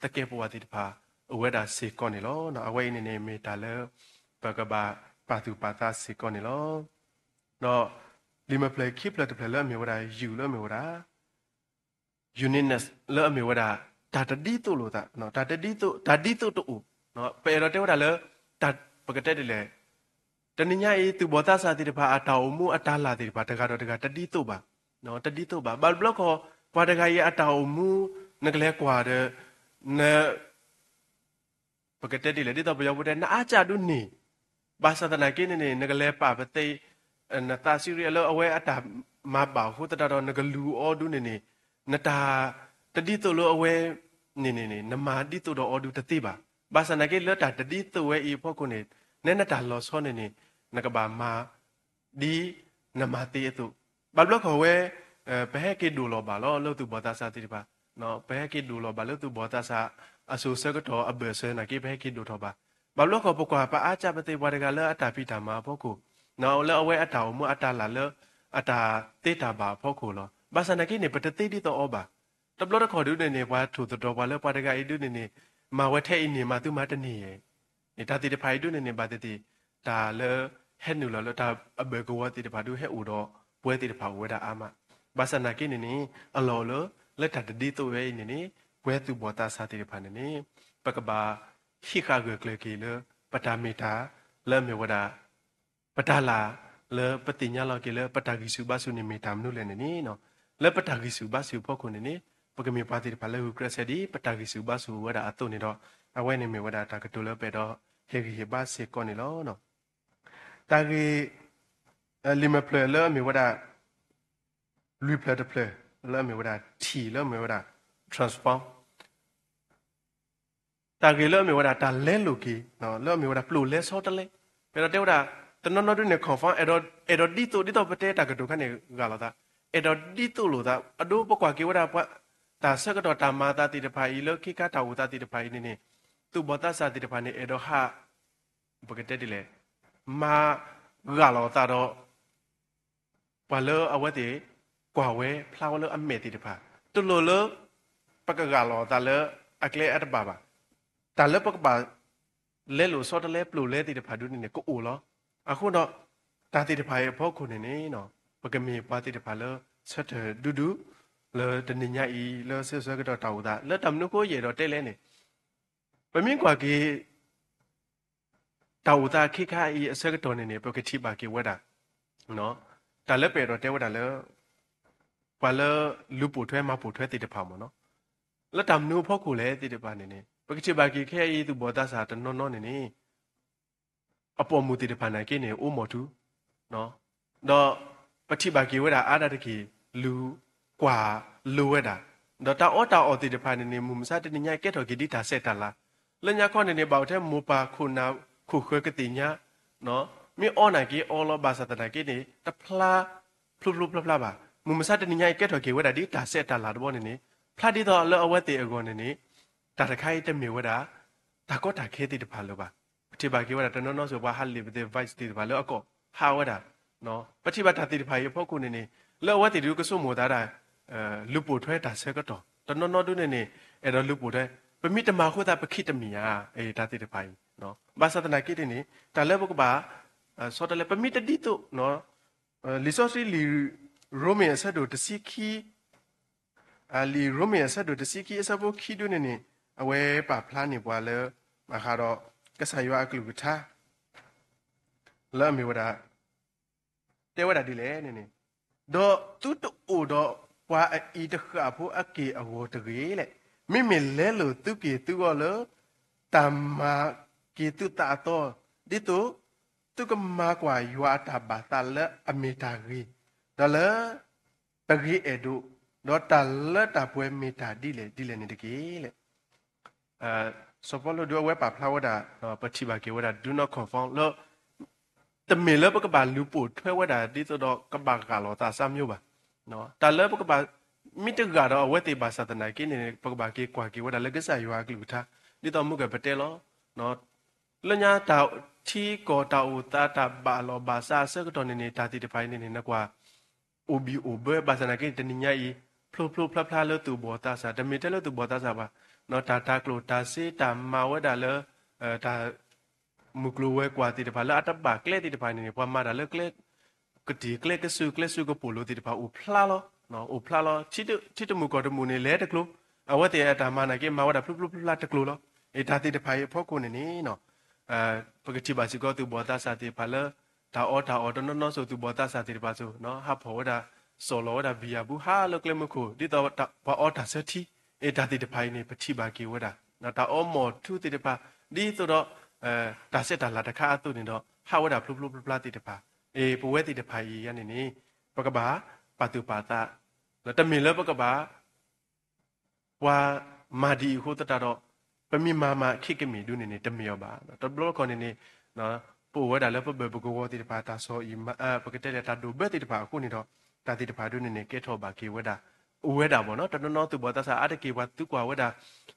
သကဲးပဝးသ့ၣ်တဖၣ် အိၣ်ဝဲဒၣ်စ့ၢ်ကီးန့ၣ်လီၤ. အဝဲအံၤန့ၣ်န့ၣ် မ့ၢ်တၢ်လၢ ပကဘၣ်ပာ်သူၣ်ပာ်သးစ့ၢ်ကီးန့ၣ်လီၤ. ဒီး လံာ်မဲာ်ဖျၢၣ်ခံဖျၢၣ်တဖျၢၣ်လၢအမ့ၢ်ဝဲဒၣ် ယူၣ် လၢအမ့ၢ်ဝဲဒၣ် uniqueness လၢအမ့ၢ်ဝဲဒၣ် တၢ်တဒ်သိးလိာ်သး, တၢ်တဒ်သိး, တၢ်ဒ်သိးတအိၣ်, ပအဲၣ်ဒိးတဲဝဲဒၣ်လၢ ပကတဲဒ်လဲၣ်, တနံၤညါအံၤ သူၣ်ဘီၣ်သးစၢ်သ့ၣ်တဖၣ် အတၢ်အိၣ်မူအတၢ်လၤသ့ၣ်တဖၣ် တဂၤဒီးတဂၤတဒ်သိးဘၣ်, တဒ်သိးဘၣ်. ဘၣ်တဘျီခီ ပှၤတဂၤအံၤအတၢ်အိၣ်မူ နကလဲၤကွၢ်ဒီး န ပကတဲဒ်လဲၣ် ဒ်သိးပယီၤဖိတဲ နအါစၢ်ဒုးန့ၣ်, ဘၣ်ဆၣ်သနာ်က့န့ၣ်န့ၣ် နကလဲၤပာ်ပသ့ နသးစံးရံလၢအဝဲအတၢ်မၤဘၣ်အဃိသတးဒီး နကလူၤအီၤဒုးန့ၣ်န့ၣ် နတၢ်တဒ်သိးလၢအဝဲန့ၣ်န့ၣ်န့ၣ် နမၤဒ်သိးဒီးအီၤဒုးတသ့ဘၣ်. ဘၣ်ဆၣ်သနာ်က့လၢတၢ်တဒ်သိးဝဲအံၤအဖီခိၣ်န့ၣ် နဲနတၢ်လီၤဆီန့ၣ်န့ၣ် နကဘၣ်မၤ ဒ်နမၤသ့အသိး, ဘၣ်ဘျီခီဝဲ ပဟဲက့ၤဒိၣ်လီၤဘၣ်လီၤ လၢသူၣ်ဘီၣ်သးစၢ်သ့ၣ်တဖၣ်, ပဟဲက့ၤဒိၣ်လီၤဘၣ်လၢသူၣ်ဘီၣ်သးစၢ် အစိၤဆၢကတီၢ်အဘၢၣ်စၢၤနာ်က့ ပဟဲက့ၤဒိၣ်ထီၣ်ဘၣ်. ဘၣ်ဘျီခီပကွၢ်ပအါစၢ်ပသ့ပှၤတဂၤလၢအတၢ်ဖံးတၢ်မၤအဖီခိၣ်, လၢအဝဲအတၢ်အိၣ်မူအတၢ်လၤလၢ အတၢ်သ့တၢ်ဘၣ်အဖီခိၣ်လီၤ. ဘၣ်ဆၣ်နာ်က့န့ၣ် ပတသ့ဒ်သိးအီၤဘၣ်. တဘျီတခီၣ်ဒုးန့ၣ်န့ၣ် ပှၤထိၣ်သတြီၤပှၤလၢပှၤတဂၤအံၤဒုးန့ၣ်န့ၣ် မၤဝဲထဲအံၤန့ၣ် မၤသုမၤတန့ၢ်ယဲၢ် တၢ်သ့ၣ်တဖၣ်အံၤဒုးန့ၣ်န့ၣ် ဘၣ်သ့ၣ်သ့ၣ် တၢ်လၢဟဲနုာ်လီၤလၢတၢ်အဘၢၣ်ကဝီၤသ့ၣ်တဖၣ်ဒုး ဟဲအိၣ်ဒီးပှၤသ့ၣ်တဖၣ်အိၣ်ဝဲဒၣ်အါမး. ဘၣ်ဆၣ်သနာ်က့န့ၣ်န့ၣ် အလီၢ်အိၣ်လၢ လၢတၢ်တဒ်သိးဝဲအံၤန့ၣ်န့ၣ် ပှၤသူၣ်ဘီၣ်သးစၢ်သ့ၣ်တဖၣ်န့ၣ်န့ၣ် ပကဘၣ်ဟံးဃာ်ဂၢၢ်ကျၢၤက့ၤလၢ ပတၢ်မ့ၢ်တၢ် လၢအမ့ၢ်ဝဲဒၣ် ပတၢ်လၢ် လၢပသ့ၣ်ညါလီၤက့ၤလၢပတၢ်ဂံၢ်ဆူၣ်ဘါဆူၣ်န့ၣ်မ့ၢ်တၢ်မနုၤလဲၣ်န့ၣ်န့ၣ်, လၢပတၢ်ဂံၢ်ဆူၣ်ဘါဆူၣ်အဖီခိၣ်န့ၣ်န့ၣ် ပကမ့ၢ်ပှၤသ့ၣ်တဖၣ်လၢဂုာ်ကျဲးစၢးဒ်ပတၢ်ဂံၢ်ဆူၣ်ဘါဆူၣ်အိၣ်ဝဲဒၣ်အသိးန့ၣ်ဒီး အဝဲန့ၣ်မ့ၢ်ဝဲဒၣ်တၢ်ကတိၤလၢပအဲၣ်ဒိးဟ့ၣ်ဂံၢ်ဟ့ၣ်ဘါစ့ၢ်ကီးန့ၣ်လီၤ. တၢ်ဂ့ၢ် လံာ်မဲာ်ဖျၢၣ်လၢအမ့ၢ်ဝဲဒၣ် လွံၢ်ဖျၢၣ်တဖျၢၣ် လၢအမ့ၢ်ဝဲဒၣ် T လၢအမ့ၢ်ဝဲဒၣ် transform တၢ်ဂ့ၢ်လၢအမ့ၢ်ဝဲဒၣ်တၢ်လဲလိာ်က့ၤ လၢအမ့ၢ်ဝဲဒၣ်ပျိာ်လဲဆီတလဲ, ပအဲၣ်ဒိးတဲဝဲဒၣ် တနီၤနီၤဒုးန့ၣ် conform အဲၣ်ဒိး အဲၣ်ဒိးဒ်သိး ဒ်သိးပတဲတၢ်ကတိၤခါန့ၣ် ဂာ်လိာ်သး, အဲၣ်ဒိးဒ်သိးလိာ်သး အဒိပကွၢ်က့ၤဝဲဒၣ်ပှၤ တၢ်ဆၢကတီၢ်တၢ်မၤအသးသ့ၣ်တဖၣ်အံၤ လၢခ့ခါတၢ်အိၣ်သးသ့ၣ်တဖၣ်အံၤန့ၣ်န့ၣ် သူၣ်ဘီၣ်သးစၢ်သ့ၣ်တဖၣ်န့ၣ် အဲၣ်ဒိးဟး ပကတဲဒ်လဲၣ် မၤဂာ်လိာ်သးဒီး ပှၤလၢအဝဲသ့ၣ် ကွၢ်ဝဲဖျါဝဲလၢအမဲာ်သ့ၣ်တဖၣ် တလိၣ်လၢ ပကဂာ်လိာ်သးလၢအကျဲအတဘၣ်ဘၣ်. တၢ်လၢပကဘၣ် လဲလိာ်ဆီတလဲပျိာ်လဲသ့ၣ်တဖၣ်ဒုးန့ၣ်န့ၣ် ကအိၣ်လီၤ. အဃိဒီး တၢ်သ့ၣ်တဖၣ်အံၤအဖီခိၣ်န့ၣ်န့ၣ် ပကမ့ၢ်ပှၤသ့ၣ်တဖၣ်လၢဆၢထၢၣ်ဒူဒူ လၢတနံၤညါအံၤ လၢဆၢဆၢကတီၢ်တၢ်အိၣ်သး လၢတၢ်မနုၤအဃိယအဲၣ်ဒိးတဲလဲၣ်န့ၣ် ပမ့ၢ်ကွၢ်က့ၤ တၢ်အိၣ်သးခ့ခါအံၤအဆၢကတီၢ်န့ၣ်န့ၣ် ပကထံၣ်ဘၣ်က့ၤဝဲဒၣ် တၢ်လၢပအဲၣ်ဒိးတဲဝဲဒၣ်လၢ ပှၤလၢလူၤပိာ်ထွဲမၤပိာ်ထွဲသ့ၣ်တဖၣ်မ့ၢ်နီၤ လၢတၢ်မနုၤအဖီခိၣ်လဲၣ်သ့ၣ်တဖၣ်န့ၣ်န့ၣ် ပကထံၣ်ဘၣ်က့ၤခဲအံၤသူၣ်ဘီၣ်သးစၢ်တနီၤနီၤန့ၣ်န့ၣ် အပိာ်မုၣ်သ့ၣ်တဖၣ်နာ်က့န့ၣ် အိၣ်မီၢ်ထူ ဒီးပထံၣ်ဘၣ်က့ၤဝဲဒၣ်အါဒၣ်တက့ၢ် လူၤကွၢ်လိဝဲဒၣ်, ဒီးတၢ်အီတၢ်အီသ့ၣ်တဖၣ်န့ၣ်န့ၣ် မုၢ်မဆါတနံၤညါအံၤကဲထီၣ်က့ၤဒ်တၢ်ဆဲးတၢ်လၤ, လၢညါခီန့ၣ်န့ၣ် ဘၣ်အိၣ်ထဲမိၢ်ပၢ်ခိၣ်နၢ်ခိၣ်ဃၢၤကသ့ၣ်ညါ, မ့ၢ်အီနာ်က့အီလီၤ ဘၣ်ဆၣ်သနာ်က့န့ၣ် တဖျါ ဖျိဖျိဖျါဖျါဘၣ်, မုၢ်မဆါတနံၤညါအံၤကဲထီၣ်က့ၤဝဲဒၣ်ဒ်တၢ်ဆဲးတၢ်လၤတဘီန့ၣ်န့ၣ် ဖျါဒ်သိးလၢအဝဲသ့ၣ်အဂီၢ်န့ၣ်န့ၣ် တၢ်တခါအံၤတမ့ၢ်ဝဲဒၣ် တၢ်ကီတၢ်ခဲသ့ၣ်တဖၣ်လၢၤဘၣ်. ပထံၣ်ဘၣ်က့ၤဝဲဒၣ်တနီၤနီၤစ့ၢ် ပှၤဟးလ့ၣ်ပသ့ၣ် vice သ့ၣ်တဖၣ်လၢအကိးဟးဝဲဒၣ်, ပထံၣ်ဘၣ်တၢ်သ့ၣ်တဖၣ်အံၤအဖီခိၣ်န့ၣ်န့ၣ် လၢအဝဲသ့ၣ်ဒုးကဆိကမိၣ်သးဒၣ် လူၤပိာ်ထွဲတၢ်ဆၢကတီၢ် တနီၤနီၤဒုးန့ၣ်န့ၣ် အဲၣ်ဒိးလူၤပိာ်ထွဲ ပမ့ၢ်တမၤအဃိသတး ပခံးတမံၤဧါ တၢ်သ့ၣ်တဖၣ်အံၤ ဘၣ်ဆၣ်သနာ်က့န့ၣ်န့ၣ် တၢ်လၢပကဘၣ် ဆီတလဲ ပမ့ၢ်တဒ်သိး လံာ်စီဆှံလံာ်ရိမ့ၤအဆၢဒိၣ်တဆံခံ လံာ်ရိမ့ၤအဆၢဒိၣ်တဆံခံအဆၢဖိခံဒုးန့ၣ်န့ၣ် အဝဲပာ်ဖျါန့ၢ်ပှၤလၢ ဘၣ်ဃးဒီး ကစၢ်ယွၤအကလုၢ်ကထါ လၢအမ့ၢ်ဝဲဒၣ် တဲဝဲဒၣ်ဒ်လဲၣ်န့ၣ်န့ၣ်, ဒီးသုတအိၣ်ဒီးပှၤအအံၤတဃၣ်ဖိအက့ၢ်အဂီၤတဂ့ၤလဲၣ်. မ့မ့ၢ်လဲလိာ်သုက့ၢ်သုဂီၢ်လၢ တၢ်မၤက့ၤသုသးအသီ, ဒ်သိး သုကမၤကွၢ်ယွၤအတၢ်ဘၣ်သးလၢအမ့ၢ်တၢ်ဂ့ၤ, ဒီးလၢ တဂ့ၤအဲၣ်ဒိး, ဒီးတၢ်လၢတၢ်ပှဲၤမ့ၢ်တၢ်ဒ်လဲၣ်ဒ်လဲၣ်န့ၣ်တက့ၢ်လဲၣ်. စီၤပီလူးဒုးအဝဲပာ်ဖျါဝဲဒၣ် ပထံၣ်ဘၣ်က့ၤဝဲဒၣ် do not conform လၢ တမ့ၢ်လၢပကဘၣ်လူၤပိာ်ထွဲဝဲဒၣ် ဒ်သိးဒီးကဘၣ်ဂာ်လိာ်သးစၢ်မျိဘၣ်. တၢ်လၢပကဘၣ် မ့ၢ်တဂာ်ဒီးအဝဲသ့ၣ်ဘၣ်ဆၣ်သနာ်က့န့ၣ် ပကဘၣ်က့ၤကွၢ်က့ၤဝဲဒၣ်လၢကစၢ်ယွၤအကလုၢ်ကထါ ဒ်သိးမုၢ်ကပတဲလီၤ လၢညါတၢ်ထံကီၢ်တၢ်အိၣ်သးတၢ်ဘၣ်လီၢ်ဘၣ်စးအဆၢကတီၢ်န့ၣ်န့ၣ် တၢ်သ့ၣ်တဖၣ်အံၤန့ၣ်န့ၣ် နကွၢ် အိၣ်ဘံၣ်အိၣ်ဘၢ ဘၣ်ဆၣ်သနာ်က့န့ၣ် တနံၤညါအံၤ ဖျိဖျိဖျါဖျါလၢသူၣ်ဘီၣ်သးစၢ် တမ့ၢ်ထဲလၢသူၣ်ဘီၣ်သးစၢ်ဘၣ်, တၢ်တၤကျိၣ်တၤစ့တၢ်မၤဝဲဒၣ်လၢ တၢ် မုၢ်ကျိၤဝဲၤကွာ်သ့ၣ်တဖၣ်လၢအတဘၣ်ကျဲသ့ၣ်တဖၣ်န့ၣ်န့ၣ် ပှၤမၤတၢ်လၢကျဲ ကတံာ်ကျဲကစုာ်ကျဲစုာ်ကပိာ်လိၤသ့ၣ်တဖၣ်အိၣ်ဖျါလီၤ, အိၣ်ဖျါလီၤ ထံတမုၢ်ကီၢ်တမုၢ်န့ၣ် လဲၤတကျိၤ, အဝဲသ့ၣ်အတၢ်မၤနာ်က့ မၤဝဲဒၣ်ဖျိဖျိဖျါဖျါတကျိၤလီၤ. အတၢ်သ့ၣ်တဖၣ်အံၤအဖီခိၣ်န့ၣ်န့ၣ် ပကထံၣ်ဘၣ်စ့ၢ်ကီးသူၣ်ဘီၣ်သးစၢ်သ့ၣ်တဖၣ်လၢ တၢ်အီတၢ်အီတနီၤနီၤစိၤ သူၣ်ဘီၣ်သးစၢ်သ့ၣ်တဖၣ်စိၤ ဟးဖီၣ်ဝဲဒၣ် စီၣ်လီၤဝဲဒၣ်ဘံၣ်ယၢ်ဘူဟးလၢကျဲမုၢ်ခိၣ် ဒ်သိးပှၤအီတၢ်ဆၢထံ, အတၢ်သ့ၣ်တဖၣ်အံၤန့ၣ် ပထံၣ်ဘၣ်က့ၤဝဲဒၣ် တၢ်အီမီၢ်ထူသ့ၣ်တဖၣ် ဒ်သိးဒီး တၢ်ဆဲးတၢ်လၤတခါအသိးန့ၣ်ဒီး ဟးဝဲဒၣ်ဖျိဖျိဖျါဖျါသ့ၣ်တဖၣ်, အပဝဲသ့ၣ်တဖၣ်အံၤယါန့ၣ်န့ၣ် ပကဘၣ်ပာ်သူၣ်ပာ်သး, တမ့ၢ်လၢပကဘၣ် ပှၤမၤဒ်အံၤအဃိသတးဒီး ပမ့ၢ်မၤမးခံကမ့ၢ်ဒုးန့ၣ်န့ၣ် တမ့ၢ်အီၤဘၣ်. တဘျီတခီၣ်န့ၣ်န့ၣ် ပအိၣ်ဝဲဒၣ်လၢပဘၢၣ်ပကဝီၤသ့ၣ်တဖၣ် တၢ်ဆီၣ်အံၤ ပကတဲလဲၣ် တၢ်ဒိၣ်ဘၢသ့ၣ်တဖၣ်အဃိန့ၣ်ဒီး တၢ်သ့ၣ်တဖၣ်ဒုးန့ၣ်န့ၣ် ကဲထီၣ်ဘၣ်က့ၤဝဲဒၣ် အိၣ်ဝဲဒၣ်ဘၣ်နီၤ. တနီၤနီၤသူၣ်ဘီၣ်သးစၢ်အါတက့ၢ်ပှၤသုကွၢ်ဝဲဒၣ်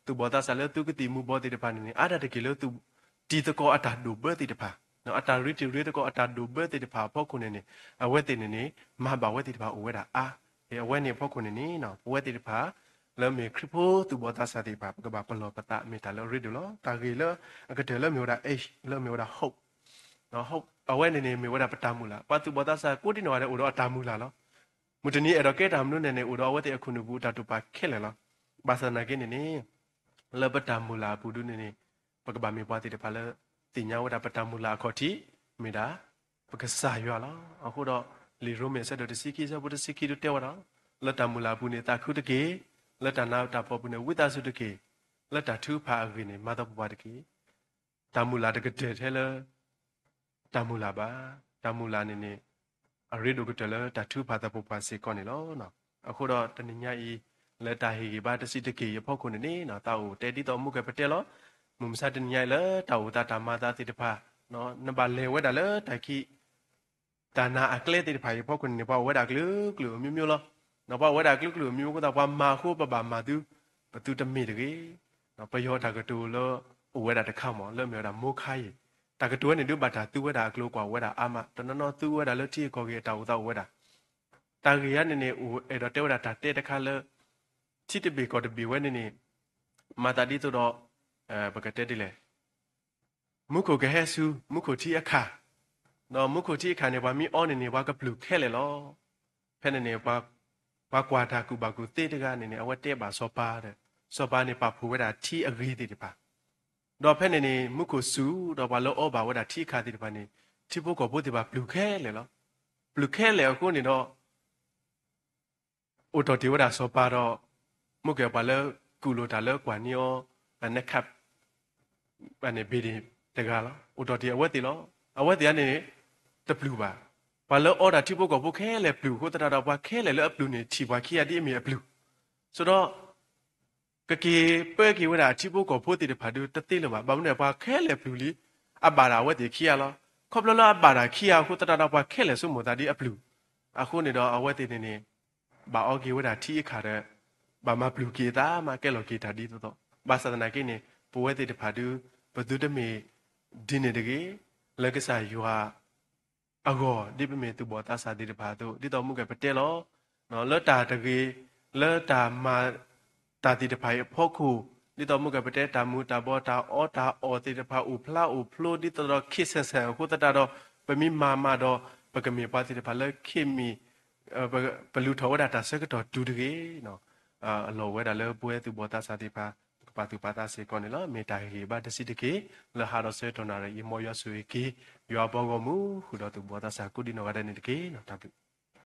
သူၣ်ဘီၣ်သးစၢ်လၢသုကသံၣ်မူၤဘှီးသ့ၣ်တဖၣ်န့ၣ်န့ၣ် အါဒၣ်တက့ၢ်လၢသူၣ် တံၤသကိးအတၢ်ဒိၣ်ဘၢသ့ၣ်တဖၣ် အတၢ်ရ့တံၤရ့သကိးအတၢ်ဒိၣ်ဘၢသ့ၣ်တဖၣ်အဖီခိၣ်န့ၣ်န့ၣ် အဝဲသ့ၣ်န့ၣ်န့ၣ် မၤဘၣ်ဝဲသ့ၣ်တဖၣ်အိၣ်ဝဲဒၣ်အါ. အဝဲန့ၣ်အဖီခိၣ်န့ၣ်န့ၣ် ပဝဲသ့ၣ်တဖၣ် လၢမ့ၢ်ခရံာ်ဖိသူၣ်ဘီၣ်သးစၢ်သ့ၣ်တဖၣ် ပကဘၣ်ပလီၢ်ပသး မ့ၢ်တၢ်လၢအရ့ဒိၣ်လီၤ. တၢ်ဂ့ၢ်လၢအကတၢၢ်လၢမ့ၢ်ဝဲဒၣ် H လၢမ့ၢ်ဝဲဒၣ် hope အဝဲန့ၣ်န့ၣ် မ့ၢ်ဝဲဒၣ်ပတၢ်မုၢ်လၢ်. ပှၤသူၣ်ဘီၣ်သးစၢ်ကိးဒံနီၢ်ဂၤဒဲး အိၣ်ဒီးအတၢ်မုၢ်လၢ်လီၤ. မုၢ်တနံၤအဲၣ်ဒိးကဲတၢ်မနုၤန့ၣ်န့ၣ် အိၣ်ဒီးအဝဲသ့ၣ်အခိၣ်နူာ်ပူၤတၢ်တိာ်ပာ်ခဲလၢာ်လီၤ. ဘၣ်ဆၣ်သနာ်က့န့ၣ်န့ၣ် လၢပတၢ်မုၢ်လၢ်အပူၤဒုန့ၣ်န့ၣ် ပကဘၣ်မ့ၢ်ပှၤသ့ၣ်တဖၣ်လၢ သ့ၣ်ညါဝဲဒၣ်ပတၢ်မုၢ်လၢ်အခီၣ်ထံး မ့ၢ်ဒၣ် ပကစၢ်ယွၤလီၤ. အဃိဒီး လံာ်ရိမ့ၤအဆၢဒိၣ်တဆံခံ အဆၢဖိတဆံခံဒုတဲဝဲဒၣ်, လၢတၢ်မုၢ်လၢ်အပူၤန့ၣ် သးခုတက့ၢ်. လၢတၢ်နးတၢ်ဖှီၣ်အပူၤန့ၣ် ဝံသးစူၤတက့ၢ်. လၢတၢ်ထုကဖၣ်အဂ့ၢ်န့ၣ် မၤသပှၢ်ပှၢ်တက့ၢ်. တၢ်မုၢ်လၢ်တကတၢၢ်ထဲလၢ တၢ်မုၢ်လၢ်ဘၣ်. တၢ်မုၢ်လၢ်န့ၣ်န့ၣ် အရ့ဒိၣ်ကတၢၢ်လၢတၢ်ထုကဖၣ်သပှၢ်ပှၢ်စ့ၢ်ကီးန့ၣ်လီၤ. အဃိဒီးတနံၤညါအံၤ လၢတၢ်ဟ့ၣ်ဂံၢ်ဘါတဆံးတက့ၢ်အံၤအဖီခိၣ်န့ၣ်န့ၣ် သးအိၣ်တဲဒ်သိးမုၢ်ကဲၣ်ပတဲလီၤ. မုၢ်မဆါတနံၤညါအံၤလၢတၢ်အိၣ်သးတၢ်မၤသးသ့ၣ်တဖၣ် နဘၣ်လဲၤဝဲဒၣ်လၢတၢ်ခံ တၢ်နာ်အကျဲသ့ၣ်တဖၣ်အံၤအဖီခိၣ်န့ၣ်န့ၣ် ပှၤအိၣ်ဝဲဒၣ်အကလုာ်ကလုာ်အမျိုးမျိုးလီၤ. ပှၤအိၣ်ဝဲဒၣ်အကလုာ်ကလုာ်အမျိုးမျိုးအဃိသတး ပှၤမၤအဃိပဘၣ်မၤသု, ပသုတမ့ၢ်တဂ့ၤ. ပယီၤတၢ်ကတိၤလၢအိၣ်ဝဲဒၣ်တခါမး လၢမ့ၢ်ဝဲဒၣ် မိခါယံၤ, တၢ်ကတိၤဝဲန့ၣ်ဒုးဘၣ်တၢ်သူဝဲဒၣ်အကျိၤကွၢ်ဝဲဒၣ်အါမး, တနီၤနီၤသူဝဲဒၣ်လၢထံဂုၤကီၢ်ဂၤအတၢ်အိၣ်သးအိၣ်ဝဲဒၣ်. တၢ်ဂ့ၢ်အံၤန့ၣ်န့ၣ် အိၣ်အဲၣ်ဒိးတဲဝဲဒၣ်တၢ်တဲတခါလၢ ထံတဘ့ၣ်ကီၢ်တဘ့ၣ်ဝဲန့ၣ်န့ၣ် မၤသးဒ်သိးဒီး ပကတဲဒ်လဲၣ် မူခိၣ်ကဟဲဆူ မူခိၣ်ထံအခါ, ဒီးမူခိၣ်ထံအခါန့ၣ် ပှၤမ့ၢ်အီန့ၣ်န့ၣ် ပှၤကပျုၢ်ခဲလၢာ်လီၤ. ဖဲန့ၣ်န့ၣ် ပှၤကွၢ်တၢ်ကူၣ်ဘၣ်ကူၣ်သ့တဂၤန့ၣ်န့ၣ် အဝဲတဲဘၣ်စီၤပၤဒီး စီၤပၤန့ၣ်ပာ်ဖှိၣ်ဝဲဒၣ်ထံအဂ့ၤသ့ၣ်တဖၣ်, ဒီးဖဲန့ၣ်န့ၣ် မူခိၣ်စူၤဒီးပှၤလၢအီဘၣ်ဝဲဒၣ်ထံအခါသ့ၣ်တဖၣ်န့ၣ် ထံဖိကီၢ်ဖိသ့ၣ်တဖၣ်ပျုၢ်ခဲလၢာ်လီၤ. ပျုၢ်ခဲလၢာ်အဃိန့ၣ်ဒီး အိၣ်တီၢ်တ့ၢ်ဝဲဒၣ်စီၤပၤဒီး မူခိၣ်ကဲၣ်ပှၤလၢကူၣ်လိာ်တၢ်လၢကွၢ်န့ၢ်အီၤ န့ၣ်ခးန့ၣ်ဘ့ၣ်ဒ့ၣ်တဂၤလီၤ. အိၣ်တီၢ်တ့ၢ်အဝဲသ့ၣ်လီၤ. အဝဲသ့ၣ်ဧါန့ၣ် တပျုၢ်ဘၣ်. ပှၤလၢအီဒၣ်ထံဖိကီၢ်ဖိခဲလၢာ်ပျုၢ်အဃိသတးဒီး ပှၤခဲလၢာ်လၢအပျုၢ်န့ၣ် ထံၣ်ပှၤခံဂၤဒ်အမ့ၢ်အပျုၢ်, ဆိဒီး ကက့ၤပၢက့ၤဝဲဒၣ်အထံဖိကီၢ်ဖိသ့ၣ်တဖၣ်ဒုးတသ့လၢၤဘၣ်. ဘၣ်မနုၤလဲၣ် ပှၤခဲလၢာ်ပျုၢ်လံ, အဘၣ်ဒၣ်အဝဲသ့ၣ်ခံဂၤလီၤ. ခီဖျိလၢအဘၣ်ဒၣ်ခံဂၤအဃိသတးဒီး ပှၤခဲလၢာ်ဆိကမိၣ်သးဒ်အပျုၢ်, အဃိန့ၣ်ဒီးအဝဲသ့ၣ်န့ၣ်န့ၣ် ဘၣ်အီက့ၤဝဲဒၣ်ထံအခါဒီး ဘၣ်မၤပျုၢ်က့ၤအသးမး ကဲလီၤက့ၤတၢ်ဒ်သိးသိး. ဘၣ်ဆၣ်သနာ်က့န့ၣ် ပဝဲသ့ၣ်တဖၣ်ဒုး ပသုတမ့ၢ်ဒ်န့ၣ်တဂ့ၤ. လၢကစၢ်ယွၤ အဂီၢ် ဒ်ပမ့ၢ်သူၣ်ဘီၣ်သးစၢ်သ့ၣ်တဖၣ်အသိး ဒ်သိးမူကဲၣ်ပတဲလီၤ, လၢတၢ်တဂ့ၤ လၢတၢ်မၤ တၢ်သ့ၣ်တဖၣ်အံၤအဖီခိၣ် ဒ်သိးမူကဲၣ်ပတဲ တၢ်မူၤတၢ်ဘှီး တၢ်အီတၢ်အီသ့ၣ်တဖၣ် အိၣ်ဖျါအိၣ်ဖျိ ဒ်သိးဒီး ခ့ဆဲးဆဲးအဃိသတးဒီး ပမ့ၢ်မၤမးဒီး ပကမ့ၢ်ပှၤသ့ၣ်တဖၣ်လၢခ့မ့ၢ် ပလူၤထီၣ်ဝဲဒၣ်တၢ်ဆၢကတီၢ်တုၤတဂ့ၤ အလီၢ်ဝဲဒၣ်လၢပဝဲသူၣ်ဘီၣ်သးစၢ်သ့ၣ်တဖၣ် ပကပာ်သူၣ်ပာ်သးစ့ၢ်ကီးန့ၣ်လီၤ. မ့ၢ်တၢ်ဟ့ၣ်ဂံၢ်ဘါတဆံးတက့ၢ် လၢဟးဒီးဆၢကတီၢ်နၣ်ရံၣ်အံၤ မ်ယွၤဆိၣ်ဂ့ၤက့ၤ ယွၤအဘီအမုၢ် ဃုာ်ဒီးသူၣ်ဘီၣ်သးစၢ်ကိးဒံနီၢ်ဂၤဒဲးန့ၣ်တက့ၢ်. တၢ်ဘျုး